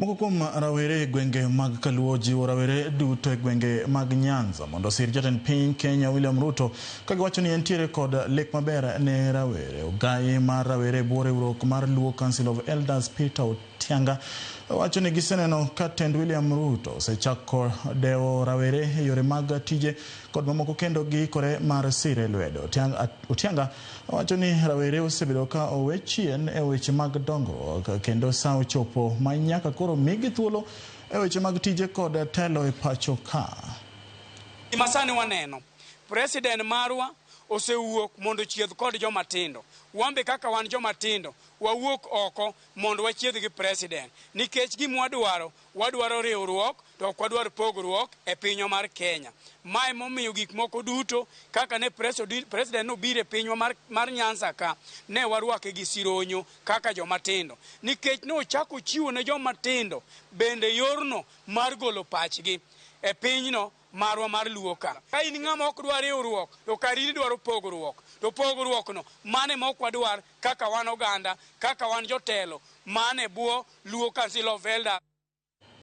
Moko kuom rawere e gwenge mag Kaluo jiwo rawere duto e gwenge mag Nyanza mondo osir jatend piny Kenya William Ruto ka giwacho ni entiere kod lek maber ne rawere. Ogai mar rawere e bwo riwruok mar Luo Council of Elders Peter Otianga wacho ni giseneno ka tend William Ruto osechako dewo rawere e yore mag tije kod mamoko kendo giikore mar sire lwedo. Otianga wacho ni rawere osebedo ka owe chien e weche mag dongruok kendo sa ochopo ma nyaka koro migi thuolo e weche mag tije kod telo e pacho ka. Gima sani waneno, president marwa osewuok mondo ochiedh kod joma tindo. Wan be kaka wan joma tindo, wawuok oko mondo wachiedh gi president. Nikech gima wadwaro, wadwaro riwruok to ok wadwar pogruok e pinywa mar Kenya. Ma emomiyo gik moko duto kaka ne president nobiro e pinywa mar Nyanza ka, ne warwake gi sironyo kaka joma tindo. Nikech nochako chiwo ne joma tindo bende yorno mar golo pachgi e pinyno marwa mar Luo ka. Ka in ng'ama ok dwar riwruok to kar in idwaro pogruok. To pogruok no mano ema ok wadwar kaka wan oganda, kaka wan jotelo man e bwo Luo Council of Elders.